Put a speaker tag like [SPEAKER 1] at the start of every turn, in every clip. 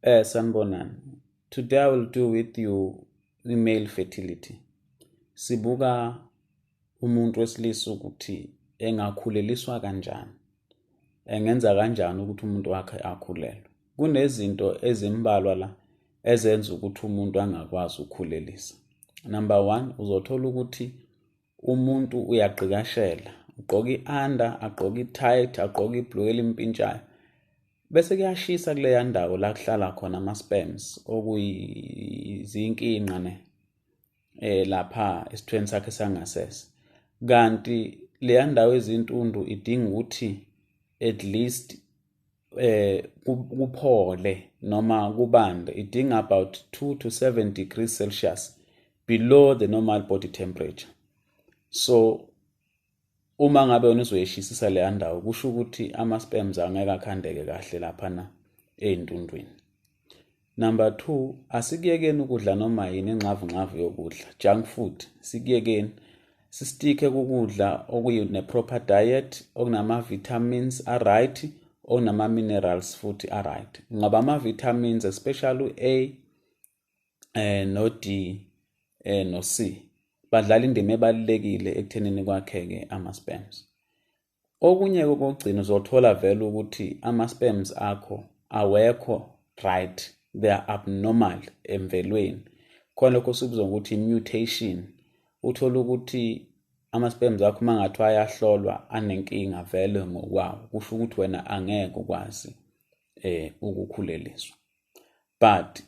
[SPEAKER 1] Sanibonani. Today I will do with you male fertility. Sibuka umuntu wesilisa ukuthi engakhuleliswa kanjani. Engenza kanjani ukuthi umuntu wakhe akhulelwe. Kunezinto ezimbalwa la ezenza ukuthi umuntu angakwazi ukukhulelisa. Number 1, uzothola ukuthi umuntu uyagqikashela, ugqoka i-under, agqoke i-tight, agqoke ibhuluku elimpintshayo. Bese kuyashisa kuleya ndawo la kuhlala khona ama-sperms, okuyizinkinqa ne lapha esithweni sakhe sangasese. Kanti leya ndawo ezintundu idinga ukuthi at least kuphole noma kubande, idinga about 2 to 7 degrees Celsius below the normal body temperature. So uma ngabe wena uzoyeshisisa leya ndawo, kusho ukuthi ama-sperms angeke akhandeke kahle laphana ey'ntundwini. Number 2, asikuyekeni ukudla noma yini engxavungxavu yokudla, junk food, sikuyekeni. Sistike kukudla okuyine-proper diet, okunama-vitamins a-right, okunama-minerals futhi a-right. Ngoba ama-vitamins, especially u-A no-D no-C, badlala indima ebalulekile ekuthenini kwakheke ama-sperms. Okunye kokugcina, uzothola vele ukuthi ama-sperms akho awekho right, they are abnormal emvelweni. Khona lokho sikubizwa ngokuthi mutation. Uthola ukuthi ama-sperms akho uma ngathiwa ayahlolwa anenkinga vele ngokwawo, kusho ukuthi wena angeke ukwazi ukukhuleliswa. But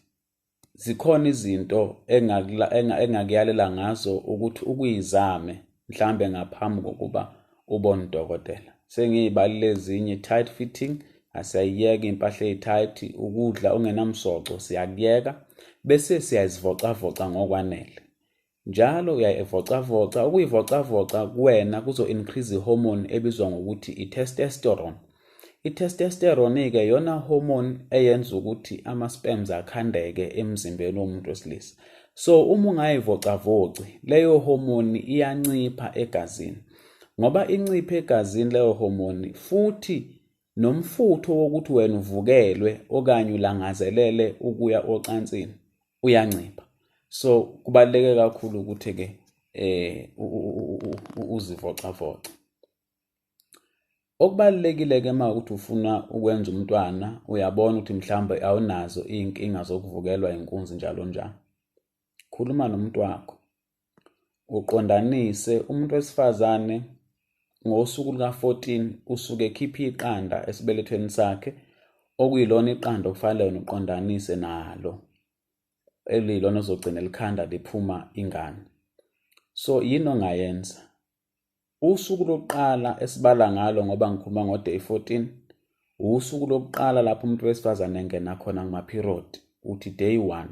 [SPEAKER 1] zikhona izinto engakuyalela ngazo ukuthi ukuyizame mhlambe ngaphambi kokuba ubone udokotela. Sengiyibalile ezinye: tight fitting, asiyayiyeka impahla eyi-tight, ukudla okungenamsoco siyakuyeka, bese siyazivocavoca ngokwanele. Njalo uyayivocavoca. Ukuyivocavoca kuwena kuzo-increase i-hormone ebizwa ngokuthi i-testosterone. I-testosterone-ke iyona hormone eyenza ukuthi ama-sperms akhandeke emzimbeni womuntu wesilisa. So uma ungayivocavoci, leyo hormone iyancipha egazini. Ngoba inciphe egazini leyo hormone, futhi nomfutho wokuthi wena uvukelwe okanye ulangazelele ukuya ocansini uyancipha. So kubaluleke kakhulu ukuthi-ke uzivocavoce. Okubalulekile-ke uma ukuthi ufuna ukwenza umntwana, uyabona ukuthi mhlawumbe awunazo iy'nkinga zokuvukelwa inkunzi njalo njalo. Khuluma nomuntu wakho, uqondanise. Umuntu wesifazane ngosuku luka-14 usuke ekhipha iqanda esibelethweni sakhe, okuyilona iqanda okufanele wena uqondanise nalo, eliyilona ozogcina likhanda liphuma ingane. So yini ongayenza? Usuku lokuqala esibala ngalo, ngoba ngikhuluma ngo-day 14, usuku lokuqala lapho umuntu wesifazane engena khona kuma-period, uthi day 1.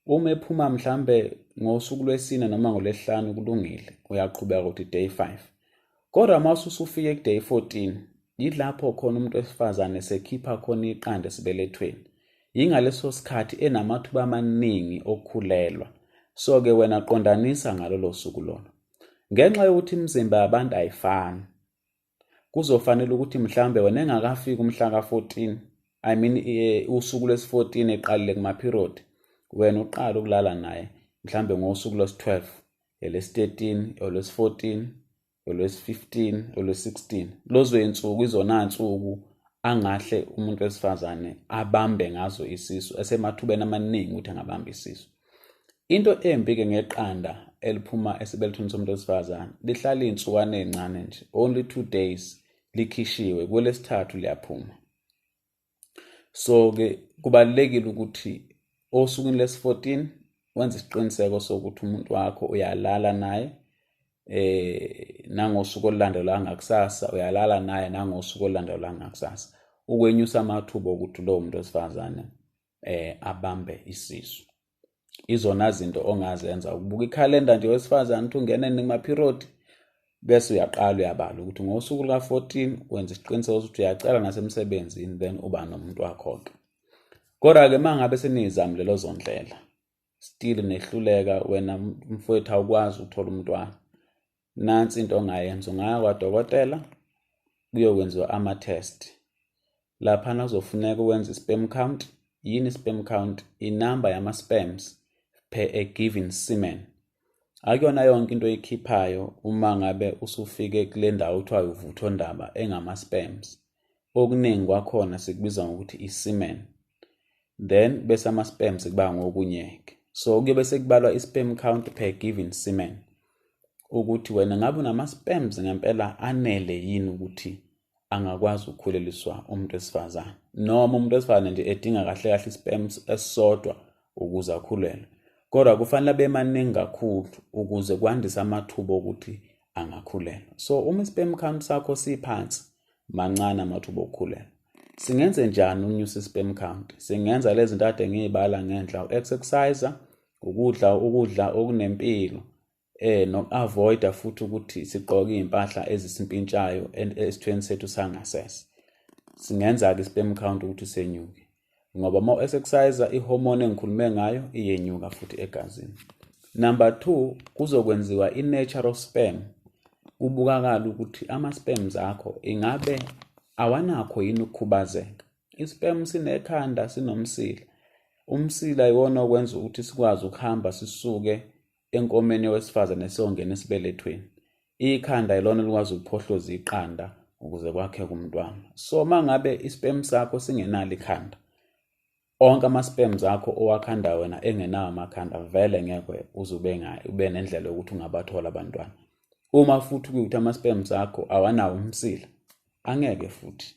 [SPEAKER 1] Uma ephuma mhlambe ngosuku lwesine noma ngolwesihlanu, kulungile, uyaqhubeka uthi day 5. Kodwa uma usufike ku-day 14, yilapho khona umuntu wesifazane esekhipha khona iqanda esibelethweni. Yingaleso sikhathi enamathuba amaningi okukhulelwa. So-ke wena qondanisa ngalolo suku lolo. Ngenxa yokuthi imizimba yabantu ayifani, kuzofanele ukuthi mhlambe wena engakafiki umhla ka-14, I mean usuku lwesi-14 eqalile kuma-period, wena uqala ukulala naye mhlambe ngosuku lwesi-12, elesi-13, olwesi-14, olwesi-15, olwesi-16. Lozo iy'nsuku izona nsuku angahle umuntu wesifazane abambe ngazo isisu, esemathubeni amaningi ukuthi angabamba isisu. Into embi-ke ngeqanda eliphuma esibelethweni somuntu wesifazane, lihlala iy'nsukwana ey'ncane nje, only 2 days likhishiwe, kwelesithathu liyaphuma. So-ke kubalulekile ukuthi osukwini lesi-14 wenze isiqiniseko sokuthi umuntu wakho uyalala naye, nangosuku olulandelayo ngakusasa uyalala naye, nangosuku olulandelayo ngakusasa, ukwenyusa amathuba okuthi lowo muntu wesifazane abambe isisu. Izona zinto ongazenza ukubuka ikhalenda nje wesifazane ukuthi ungene nini kuma-period, bese uyaqala uyabala ukuthi ngosuku luka-14 wenza isiqiniseko sokuthi uyacela nasemsebenzini, then uba nomuntu wakho-ke. Kodwa-ke uma ngabe seniyizamile lezo ndlela, still nehluleka, wena mfowethu awukwazi ukuthola umntwana, nansi into ongayenza: ungaya kwadokotela kuyokwenziwa ama-test. Laphana kuzofuneka wenze i-sperm count. Yini i-sperm count? Inamba yama-sperms per a given semen. Akuyona yonke into oyikhiphayo uma ngabe usufike kule ndawo kuthiwa uvuthondaba engama-sperms. Okuningi kwakhona sikubiza ngokuthi i-semen. Then bese ama-sperms kuba ngokunye-ke. So kuyobe sekubalwa i-sperm count per given semen, ukuthi wena ngabe unama-sperms ngempela anele yini ukuthi angakwazi ukukhuleliswa umuntu wesifazane, noma umuntu wesifazane nje edinga kahle kahle i-sperms esisodwa ukuze akhulelwe, kodwa kufanele abe maningi kakhulu ukuze kwandise amathuba okuthi angakhulelwa. So uma i-sperm count sakho siphansi, mancane amathuba okukhulelwa. Singenze njani ukunyusa i-sperm count? Singenza lezi zinto ade ngiyibala ngenhla: u-exercise, ukudla ukudla okunempilo, noku-avoida futhi ukuthi sigqoke iy'mpahla ezisimpintshayo esithweni sethu sangasese. Singenza-ke i-sperm count ukuthi senyuke, ngoba uma u-exercise, i-hormone engikhulume ngayo iyenyuka futhi egazini. Number 2, kuzokwenziwa i-nature of sperm, kubukakala ukuthi ama-sperms akho ingabe awanakho yini ukukhubazeka. I-sperm sinekhanda, sinomsila. Umsila iwona okwenza ukuthi sikwazi ukuhamba sisuke enkomeni yowesifazane siyongena esibelethweni. Ikhanda ilona elikwazi ukuphohloza iqanda ukuze kwakheke umntwana. So uma ngabe i-sperm sakho singenalo ikhanda, onke ama-sperms akho owakhanda wena engenawo amakhanda, vele ngeke uze ube nendlela yokuthi ungabathola abantwana. Uma futhi kuyukuthi ama-sperms akho awanawo umsila, angeke futhi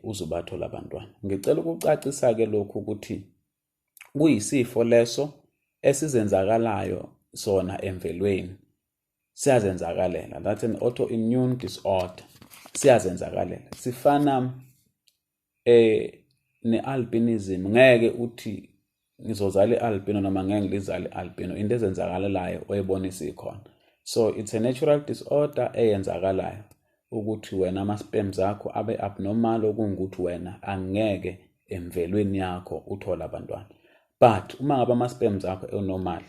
[SPEAKER 1] uzobathola abantwana. Ngicela ukucacisa-ke lokhu ukuthi kuyisifo leso esizenzakalayo sona emvelweni, siyazenzakalela. That's an autoimmune disorder, siyazenzakalela. Sifana ne-albinism. Ngeke uthi ngizozala i-albino noma ngeke ngilizale i-albino, into ezenzakalelayo oyibona isikhona. So it's a natural disorder eyenzakalayo ukuthi wena ama-sperms akho abe abnormal, okungukuthi wena angeke emvelweni yakho uthole abantwana. But uma ngabe ama-sperms akho e-normal,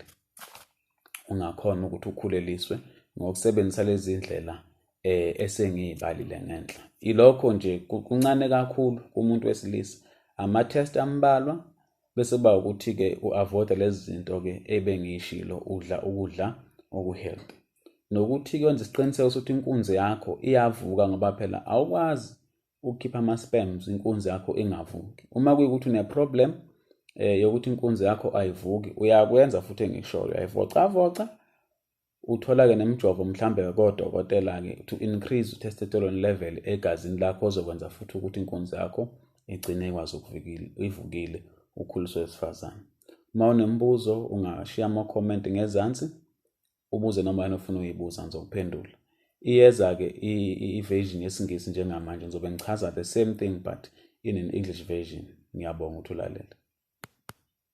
[SPEAKER 1] ungakhona ukuthi ukhuleliswe ngokusebenzisa lezi ndlela esengiyibalile ngenhla. Ilokho nje, kuncane kakhulu kumuntu wesilisa, ama-test ambalwa, bese kuba ukuthi-ke u-avoid lezi zinto-ke ebengiyishilo, udla ukudla oku-healthy, nokuthi-ke wenza isiqiniseko sokuthi inkunzi yakho iyavuka, ngoba phela awukwazi ukukhipha ama-sperms inkunzi yakho ingavuki. Uma kuyikuthi une-problem yokuthi inkunzi yakho ayivuki, uyakwenza futhi engikushoyo, uyayivocavoca, uthola-ke nemijovo mhlambe kodokotela-ke to increase testosterone level egazini lakho, ozokwenza futhi ukuthi inkunzi yakho igcine ikwazi ukuvikile ivukile, ukhuliswe wesifazane. Uma unembuzo, ungashiya ama-comment ngezansi, ubuze noma yini ofuna uyibuza, ngizokuphendula. Iyeza-ke i-version yesiNgisi. Njengamanje ngizobe ngichaza the same thing but in an English version. Ngiyabonga ukuthi ulalele.